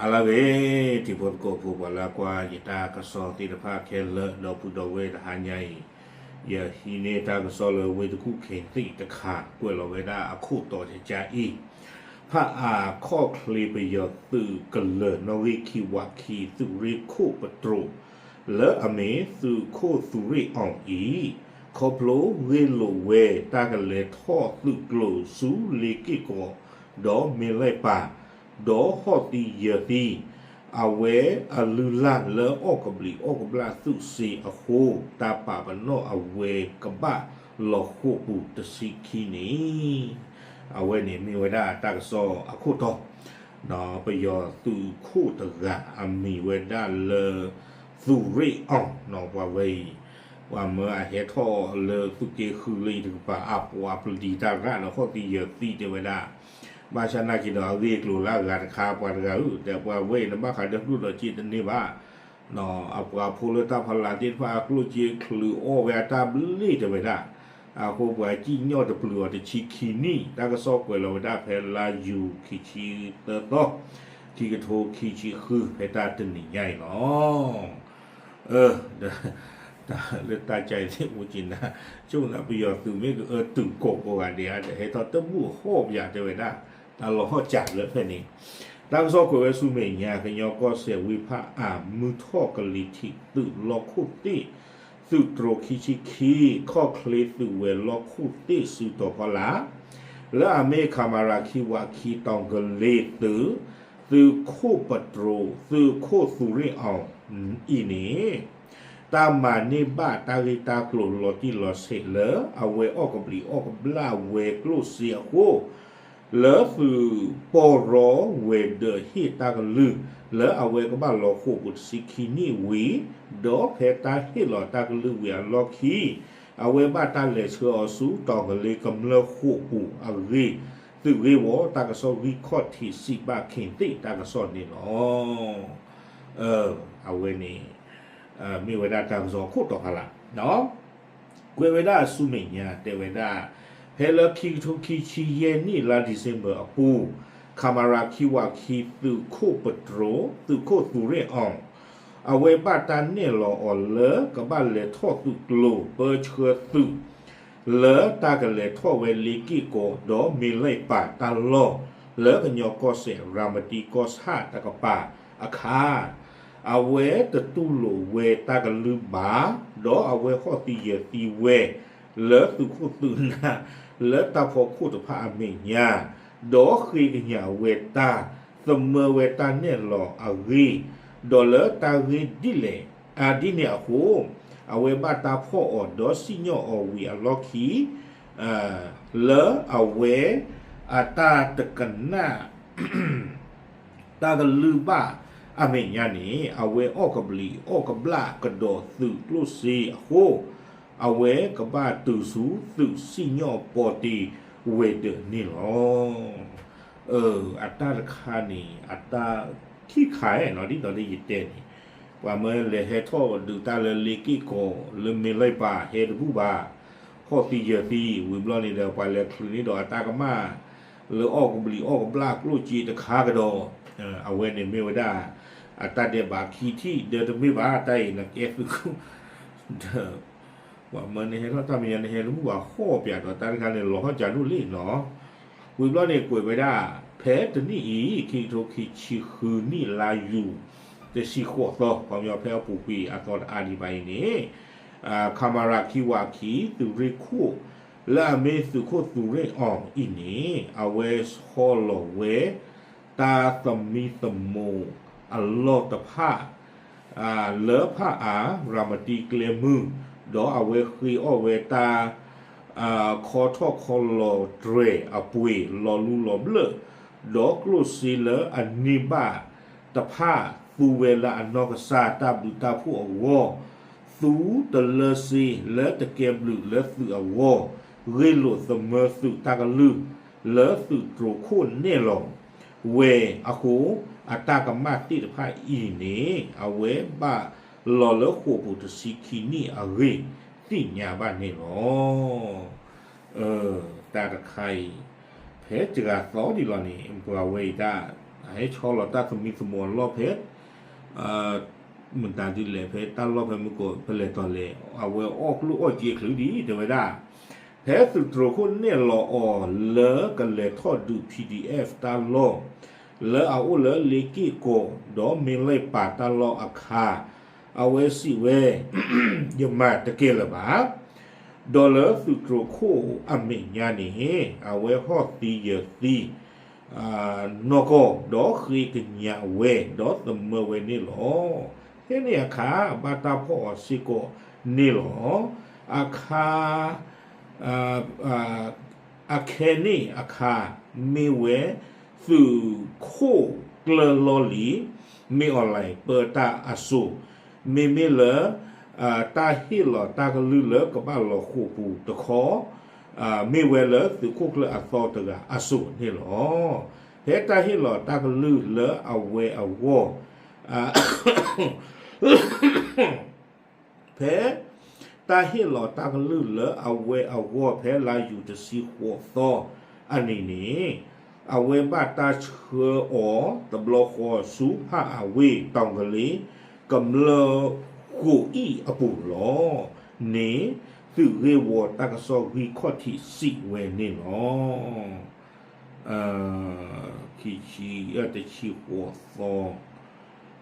အလၢဂ့ၤ ထံဖိသကိးဖိ ပှၤလၢအကွၢ်ယတၢ်ကစီၣ်သ့ၣ်တဖၣ်ခဲလၢာ် ဒီပုၢ်ဒီဝဲၢ်တဟါညါအံၤ, ယဟံးန့ၢ်တၢ်ကစီၣ်လၢဝ့ၢ်တကူၣ်ခ့ၣ်သ့ၣ်တခါ ကွဲးလီၤဝဲဒၣ်အခိၣ်တီကကါအံၤ, ဖးအါခီၣ်ချ့ပယီၤသုးကလၢၤနီၣ်ဂံၢ်ခံဝးခံ သုးရ့ၣ်ခိၣ်ပတြိၤ လၢအမ့ၢ်သုးခိၣ်သူရ့ၣ်အီၣ်အံၤ, ခီဖျိဂ့ၢ်လိာ်ဝဲတၢ်ကလဲၤထီၣ်သုးကျိၤဆူလ့က့ၢ်ကီး ဒီးမ့ၢ်လၢပၢ် ဒီးဟီၣ်သံယၢၤသံ, အဝဲအလုၢ်အလၢ်လၢအီၣ်ကဘျံးအီၣ်ကဘျၣ်သုးစ့အဃိ, တၢ်ပာ်ပနီၣ်အဝဲကဘၣ်လီၤဃိာ်ပူၤတဆံခံန့ၣ်, အဝဲန့ၣ်မ့ၢ်ဝဲဒၣ်တၢ်ကစီၣ်အခိၣ်တီ, ပယီၤသုးခိၣ်တဂၤအမံၤဝဲဒၣ်လၢ သူရ့ၣ်အီၣ်, ပှၤဝဲအံၤ ပှၤမၢအဟဲထီၣ်လၢသုးက့ဃုလၢအံၤတကပၤ အပှၤပျံၤတၢ်ရၣ်ဒီးဟီၣ်သံယၢၤသံတဲဝဲဒၣ်, ဘၣ်ဆၣ်နာ်က့ၤဒီးအဂ့ၢ်အကျိၤလၢအဂၤတခါ ပှၤတဂၤဧၢ တဲပှၤဝဲအံၤ နဘၣ်ဃးဒီးကျိၣ်ဒီးစ့တန့ၢ်ဘၣ်, အပှၤဖိလၢတၢ်ဖီလာ်သ့ၣ်တဖၣ်အကျိၣ်စ့ချုးအီၣ်ဝဲအတၢ်ဘျ့တဲဝဲဒၣ်, အဃိပှၤစံၣ်ညီၣ်တပျုာ်အီၤတဆံခံနံၣ် တၢ်ကစီၣ်ကွဲးလီၤဝဲဒၣ်ဖဲလါယူၤခံဆံသၢသီ, ခံကထိခံဆံဃု ဖဲတၢ်တနံၤညါအံၤလီၤ. တၢ်လၢတၢ်ကါအံၤသ့ၣ်အိၣ်က့ၤနၤ, ဆိကမိၣ်ပယီၤသုးမ့ၢ်ကအၢတုၤကိးကိးဂၤဒဲး ဟဲထီၣ်တဘူၣ်အဟီၣ်ပယၤတဲဝဲဒၣ်, တၢ်လီၤဟီၣ်စၢ်လၢဖဲန့ၣ်, တၢ်ကစီၣ်ကွဲးဝဲဆူမဲာ်ညါ ကညီကီၢ်စဲၣ်ဝံဖးအါ မုၢ်ထီၣ်ကလံၤထံးသုးလီၢ်ခိၣ်သ့ၣ်, သုးတြိၤခံဆံခံ, ခီၣ်ချ့သုးဝဲၤလီၢ်ခိၣ်သ့ၣ်စုတီၤဖီလာ် လၢအမ့ၢ် ခမရ ခံဝးခံ တီၤကလ့ၤသုး, သုးခိၣ်ပတြိၤ သုးခိၣ်သူရ့ၣ်အီၣ်အံၤန့ၣ်, တၢ်မၤန့ၢ်ဘၣ်တၢ်ဂ့ၢ်တၢ်ကျိၤလီၤတံၢ်လီၤဆဲးလၢအဝဲအီၣ်ကဘျံးအီၣ်ကဘျၣ်ဝဲကျိၣ်စ့အဃိ, လၢသုးပီၢ်ရီဝဲၤဒၢးဟ့ၣ်တၢ်ကလုၢ် လၢအဝဲကဘၣ်လီၤဃိာ်ပူၤတဆံခံနံၣ်ဝံၤ, ဒီးဖဲတၢ်ဟ့ၣ်လီၤတၢ်ကလုၢ်ဝံၤအလီၢ်ခံ အဝဲဘၣ်တၢ်လဲၤဆှၢအီၤဆူတီၤကလ့ၤကမျၢၢ်ဃိာ်ပူၤအဂ့ၢ်, သုးဂ့ၢ်ဝီတၢ်ကစီၣ်ဂံၢ်ခီၣ်ထံးစံးဘၣ်ခ့ၣ်သ့ၣ်တၢ်ကစီၣ်န့ၣ်လီၤ. အဝဲန့ၣ် မ့ၢ်ဝဲဒၣ်တၢ်ကစီၣ်အခိၣ်တီဖးလာ် ကွဲးဝဲဒၣ်ဆူမဲာ်ညါတဲဝဲဒၣ်, ဖဲလၢခံကထိခံဆံယဲၢ်နံၣ်လါ December အပူၤ, ခမရ ခံဝးခံ သုးခိၣ်ပတြိၤ သုးခိၣ်သူရ့ၣ်အီၣ်, အဝဲဘၣ်တၢ်နဲၣ်လီၤအီၤလၢကဘၣ်လဲၤထီၣ်သုးကျိၤပၢဆှၢသုး လၢတၢ်ကလဲၤထီၣ်ဝဲလ့က့ၢ်ကီးဒီးမ့ၢ်လၢပၢ်တၢ်လီၢ် လၢကညီကီၢ်စဲၣ်ရၤမတံကီၢ်ဆၣ်တကပၤအခါ အဝဲတတူၢ်လိာ်ဝဲတၢ်ကလုၢ်ဘၣ်, ဒီးအဝဲဟီၣ်သံယၢၤသံဝဲ လၢသုးခိၣ်သုးနၢ် လၢတၢ်ဖီခိၣ်တဖၣ်အမဲာ်ညါ, ဒီးဃ့ကညးဝဲတၢ် သမၢဝဲတၢ်နဲၣ်လီၤအဂ့ၢ်, ဒီးလၢတၢ်ဂ့ၢ်ဒ်လဲၣ်, ဒ်န့ၣ်အဃိ, အဝဲဘၣ်တၢ်ဖီၣ်အီၤဒီးစံၣ်ညီၣ်အီၤဝံၤအလီၢ်ခံ လၢအဝဲအတၢ်တကနၣ် တၢ်ကလုၢ်ဘၣ်အမဲာ်ညါန့ၣ် အဝဲအီၣ်ကဘျံးအီၣ်ကဘျၣ်ကဒီးသုးကျိၣ်စ့အဃိ, အဝဲကဘၣ်တုၤဆူသုးစံၣ်ညီၣ်ပီၢ်တ့ဝဲၤဒၢးန့ၣ်လီၤ. အတၢ်တခါန့ၣ် အတၢ်ခံခါနီၤ ဒ်သိးလၢယတဲန့ၣ်, ပှၤမၢလဲၤဟဲထီၣ်ဒုးတၢ်လၢလ့က့ၢ်ကီး လၢမ့ၢ်လၢပၢ်ဟဲတဘူၣ်ဘၣ်, ဟီၣ်သံယၢၤသံ ဝံၤဘျီန့ၣ်ဒီး ပှၤလဲၤချုးန့ၢ်ဒီးအတၢ်ကမၣ် လၢအီၣ်ကဘျံးအီၣ်ကဘျၣ်ကျိၣ်စ့တခါကဒီး, အဝဲန့ၣ်မ့ၢ်ဝဲဒၣ် အတၢ်ဒဲးဘးခံထံၣ် ဒီးတမ့ၢ်ဘၣ် တၢ်အံၤနကဲသုးခိၣ် ဒီး ပှၤမၢနဟဲထီၣ်တၢ်မဲာ်ညါ နဟဲတဘူၣ်ဘၣ် ဟီၣ်ပၠးဒီးတၢ်တခါန့ၣ် လီၤဟီၣ်ကၠးဒိၣ်လံနီၤ. ဝံၤဘျီန့ၣ်ကွဲးဝဲဒၣ် ဖဲတနံၣ်အံၤ ခံကထိခံဆံဃုနံၣ်လါယူၤ တဆံဃိးသီ ခီပညီဖဲအပူၤကွံာ်အသီတအါဒံးဘၣ်အံၤန့ၣ် ခမရ ခံဝးခံ သုးရ့ၣ်ခိၣ် လၢအမ့ၢ်သုးခိၣ်သူရ့ၣ်အီၣ်အံၤန့ၣ် အဝဲဆီလီၤဝဲ တၢ်သမံသမိးအလီၢ်တဖၣ် လၢဖးအါ ရၤမတံကျဲမုၢ် ဒီးအဝဲဃ့အီၣ်ဝဲတၢ် ခီထီၣ်ခီလီၤတြဲၤအပှ့ၤ လီၤလူလီၤဘျၢၣ် ဒီးကျိၣ်စ့လၢအန့ၢ်ဘၣ်တဖၣ် သူဝဲလၢအနီၢ်ကစၢ်တၢ်ဘျုးတၢ်ဖှိၣ်အဂီၢ်, သူတလၢစ့လၢတကဲဘျုးလၢသုးအဂီၢ်, ဂ့ၢ်လိာ်သမၢသုးတၢ်ကလုၢ် လၢသုးတြိၤခိၣ်နဲၣ်လီၤဝဲအဃိ, အတၢ်ကမၣ်သ့ၣ်တဖၣ်အံၤန့ၣ် အဝဲဘၣ်လီၤလၢဃိာ်ပူၤတဆံခံနံၣ်အဂ့ၢ် သ့ၣ်ညါဘၣ်န့ၣ်လီၤ. တၢ်တခါအံၤ ဖဲတဂၤသီဒံးလီၤန့ၣ် ပှၤဝဲအံၤတၢ် ဟဲဆီလီၤတၢ်သမံသမိးအလီၢ်ဖဲ မတၤဒ်လဲၣ် ဖဲတၢ်လီၢ်ဖဲမုၢ်ကီး ဖဲလဲၣ်တီၤလဲၣ် အဝဲအီၣ်ကျိၣ်အီၣ်စ့ချုးဒ်တဲဝဲဒၣ် ဖဲသုးတြိၤခိၣ်နဲၣ်လီၤအီၤလၢကလဲၤထီၣ်ဒုး P D F တၢ်လီၢ် လၢအအိၣ်လၢလ့က့ၢ်ကီး ဒီးမ့ၢ်လဲၣ်ပာ်တၢ်လီၢ်အခါ အဝဲစံးဝဲ ယမၤတကဲလၢၤဘၣ်. ဒီးလၢသုးတြိၤခိၣ်အမဲာ်ညါန့ၣ် အဝဲဟီၣ်သံယၢၤသံ နီၢ်ကီၢ် ဒီးဃ့ကညးဝဲ ဒီးသမၢဝဲန့ၣ်လီၤ. ဖဲန့ၣ်အခါ ဘၣ်တၢ်ဖီၣ်အီၤစ့ၢ်ကီးန့ၣ်လီၤ. အခါ အခဲန့ၣ်အခါ မ့ၢ်ဝဲသုးခိၣ်ကျၢၢ်လီၢ်လံၤ မ့ၢ်အီၤလဲၣ် ပၢတၢ်အစိၤ မ့မ့ၢ်လၢ တၢ်ဟ့ၣ်လီၤတၢ်ကလုၢ်လၢကဘၣ်လီၤဃိာ်ပူၤတခီ မ့ၢ်ဝဲလၢသုးခိၣ်ကျၢၢ်အသီတဂၤအစိၤန့ၣ်လီၤ. ဖဲတၢ်ဟ့ၣ်လီၤတၢ်ကလုၢ်လၢအဝဲအဂီၢ် ဖဲတၢ်ဟ့ၣ်လီၤတၢ်ကလုၢ်လၢအဝဲအဂီၢ် ဖဲလါယူၤတဆံဃိးသီအနံၤန့ၣ် အဝဲဘၣ်တၢ်ဆှၢအီၤတဘျီဃီဆူဖၣ်အဝ့ၢ်တီၤကလ့ ကမျၢၢ်ဃိာ်အံၣ်အပူၤလီၤန့ၣ် သုးဂ့ၢ်ဝီတၢ်ကစီၣ်ဂံၢ်ခီၣ်ထံးစံးဝဲန့ၣ်လီၤ. ခံဆံ တဆံ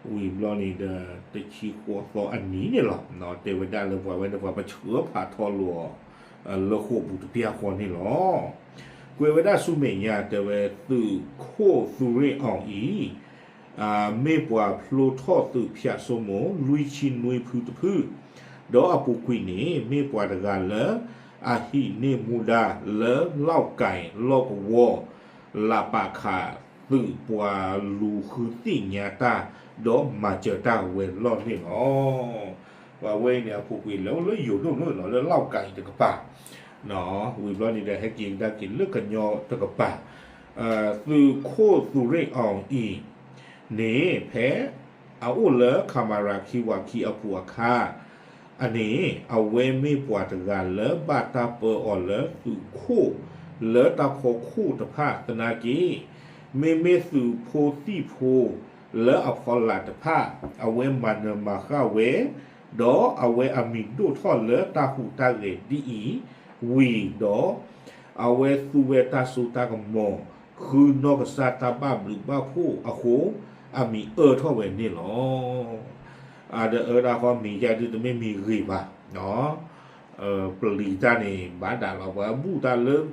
ဃိးသီ ဝံၤဘျီန့ၣ်ဒီး တဆံဃိးသီအနံၤန့ၣ်လီၤ. တဲဝဲဒၣ်လၢပှၤဝဲန့ၣ် ပှၤပဆှၢဖးထီလိာ်အီၤ လၢဃိာ်ပူၤတပျၢ်ဃီန့ၣ်လီၤ. ကွဲးဝဲဒၣ်ဆူမဲာ်ညါ တဲဝဲသုးခိၣ်သူရ့ၣ်အီၤအံၤ မ့ၢ်ပှၤဖျိထီၣ်သုးဖၠးစိမိၤ လွံၢ်ဆံနွံဖုတဖု ဒီးအပူၤကွံာ်န့ၣ် မ့ၢ်ပှၤတဂၤလၢ အဟံးန့ၢ်မူဒါလၢ လီၢ်ကၢၣ်လီၢ်ကဝီၤ လးပာ်ခး သုးပှၤလူၤဃုသ့ၣ်ညါတၢ် ဒီးမၤစၢၤတၢ်ဝဲလီၢ်န့ၣ်လီၤ. ပှၤဝဲအံၤန့ၣ် အပူၤကွံာ်လၢအိၣ်လၢယိၤဒိၣ်န့ၣ်လီၤ လၢလီၢ်ကၢၣ်တကပၤ ဝံၤဘျီန့ၣ်ဒီး ဟဲက့ၤကဒါက့ၤလၢကညီတကပၤ သုးခိၣ်သူရ့ၣ်အီၤအံၤန့ၣ် ဖဲအအိၣ်လၢ ခမရ ခံဝၤခံအပူၤအခါ အန့ၣ် အဝဲမ့ၢ်ပှၤတဂၤလၢဘၣ်တၢ်ပၢအီၤလၢသုးခိၣ် လၢတၢ်ဖီခိၣ်တဖၣ်သနာ်က့ မ့မ့ၢ်သုးဖိသံၣ်ဖိ လၢအဖီလာ်တဖၣ် အဝဲမၤနၢၤမၤဃၣ်ဝဲ ဒီးအဝဲအမံၤဒိၣ်ထီၣ်လၢတၢ်ဟူးတၢ်ဂဲၤဒ်အံၤ ဝံၤဒီး အဝဲသူဝဲတၢ်စိတၢ်ကမီၤ ဃုနီၢ်ကစၢ်တၢ်ဘၣ်ဘျုးဘၣ်ဖှိၣ်အဃိ အမံၤအၢထီၣ်ဝဲန့ၣ်လီၤ. အဒီးအၢဒၣ်ဃီမံၤယါဒုးတမ့ၢ်မံၤဂ့ၤဘၣ် ပျံၤတၢ်န့ၣ် ဘၣ်ဒၣ်လီၤ ပှၤဘူၣ်တၢ်လၢ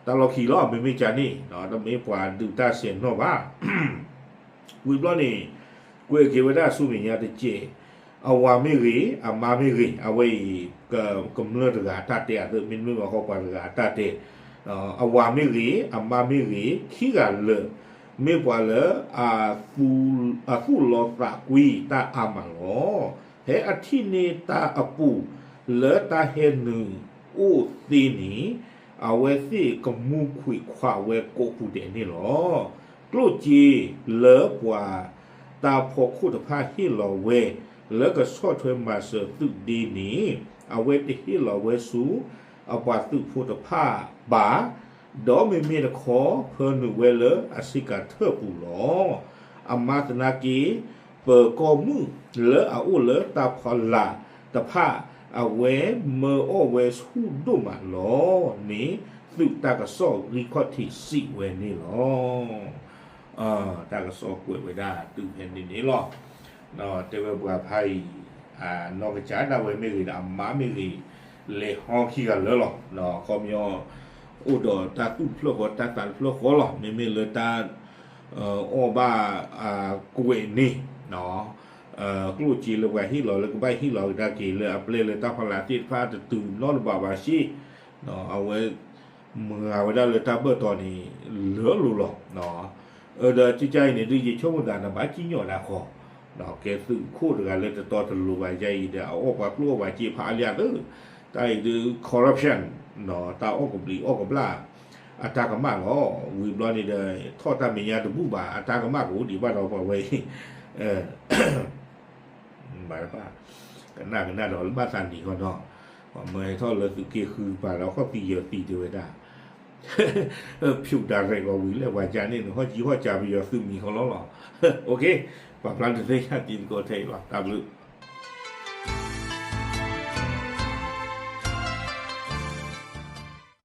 တၢ်လီၢ်ခံလီၤ မ့မ့ၢ်ကန့ၣ် တမ့ၢ်ပှၤဒုးတၢ်ဆဲးနီၣ်ဘၣ် ဝံၤဘျီန့ၣ် ကွဲးက့ၤဝဲဒၣ်ဆူမဲာ်ညါတက့ၢ် အဝၤမ့ၢ်ဂ့ၤ အမါမ့ၢ်ဂ့ၤ အဝဲအံၤ ကမျၢၢ်တဂၤအတၢ်တဲအသး မ့တမ့ၢ်ဘၣ်ဃီပှၤတဂၤအတၢ်တဲ အဝၤမ့ၢ်ဂ့ၤ အမါမ့ၢ်ဂ့ၤ ခံဂၤလၢာ် မ့ၢ်ပှၤလၢ အသူၣ်လီသးကွံတၢ်အါမးလီၤ. ဖဲအထံၣ်န့ၢ်တၢ်အပူၤ လၢတၢ်ဟဲနုာ်အိၣ်သ့န့ၣ် အဝဲသ့ၣ်ကမူခွံးခွးဝဲကိးပူၤဒဲးန့ၣ်လီၤ. ကျိၣ်စ့လၢပှၤတၢ်ဖီခိၣ်တဖၣ်ဟ့ၣ်လီၤဝဲ လၢကဆီၣ်ထွဲမၤစၢၤသုးဒ့န့ၣ် အဝဲတဟ့ၣ်လီၤဝဲဆူ အပှၤသုးဖိတဖၣ်ဘၣ် ဒီးမ့မ့ၢ်တခီ ဖၢနုာ်ဝဲလၢအဆ့ကၤထၢၣ်ပူၤလီၤ. အမါသနာ်က့ ပၢၤကီၢ်မုၣ်လၢအအိၣ်လၢတၢ်ဖီလာ်တဖၣ် အဝဲမၢအီၣ်ဝဲဆူၣ်ဒိၣ်မးလီၤန့ၣ် သုးတၢ်ကစီၣ်ဂံၢ်ခီၣ်ထံးစံးဝဲန့ၣ်လီၤ. တၢ်ကစီၣ်ကွဲးဝဲဒၣ်တုၤဖဲန့ၣ်န့ၣ်လီၤ. တဲဝဲပှၤဖါအံၤ နီၢ်ကစၢ်ဒၣ်ဝဲမ့ၢ်ဂ့ၤဒီး အမါမ့ၢ်ဂ့ၤ လဲၤဟီခံဂၤလၢာ်လီၤ. ခီပညီ အိၣ်ဒီးတၢ်သူၣ်တဖျၢၣ်ဃီ တၢ်သးတဖျၢၣ်ဃီလီၤ. မ့မ့ၢ်လၢတၢ် အီၣ်ဘၣ်ကွဲးန့ၣ် ကျိၣ်စ့လၢပှၤဟ့ၣ်လီၤလၢကဘၣ်ဟ့ၣ်လီၤကဒါက့ၤလၢအပျဲၢ်လၢတၢ်ဖီလာ်သ့ၣ်တဖၣ်တတုၤနီတဘျီဘၣ်စ့ၢ် အဝဲ မုၢ်ဂၤဝဲဒၣ်လၢတၢ်ဘၢၣ်တီၤန့ၣ် လၢလိၤလီၤ. အဒီးကကါအံၤန့ၣ်ဒုး ယဆိကမိၣ်သးန့ၣ် ဘၣ်ကံၣ်ညီၣ်ဒၣ်ဃီ ကဲသုးခိၣ်တဂၤလၢတတီတလိၤဘၣ်ယါအံၤဒီး အအီၣ်ပှၤကျိၣ်အီၣ်ပှၤစ့ဖးအါလံအသး တၢ်အံၤဒုး corruption တၢ်အီၣ်ကဘျံးအီၣ်ကဘျၣ် အတၢ်ကမၣ်လီၤ. ဝံၤဘျီန့ၣ်ဒီး ထီၣ်တၢ်မဲာ်ညါတဘူၣ်ဘၣ် အတၢ်ကမၣ်ကအိၣ်ဒံးဘၣ်ဒီးပှၤဝဲအံၤ ဘၣ်တဘၣ် ကနၣ်ကနၣ်ဒီးလၢဘၣ်သးနံၤဃီနီၤ ပှၤမၢဟဲထီၣ်လၢသုးက့ဃုပၤဒီး ခီၣ်သံယၢၤသံတဲဝဲဒၣ် ဖၠူးဒါရဲၣ်ဂီၤဝံၤလၢပှၤကန့ၣ်န့ၣ် ဟီၣ်ကံဟီၣ်ကၢပယီၤသုးမံၤဃီလီၤလီၤ. ပာ်ဖျါဒုးသ့ၣ်ညါတံၤသကိးထဲအံၤလီၤ. တၢ်ဘျုး.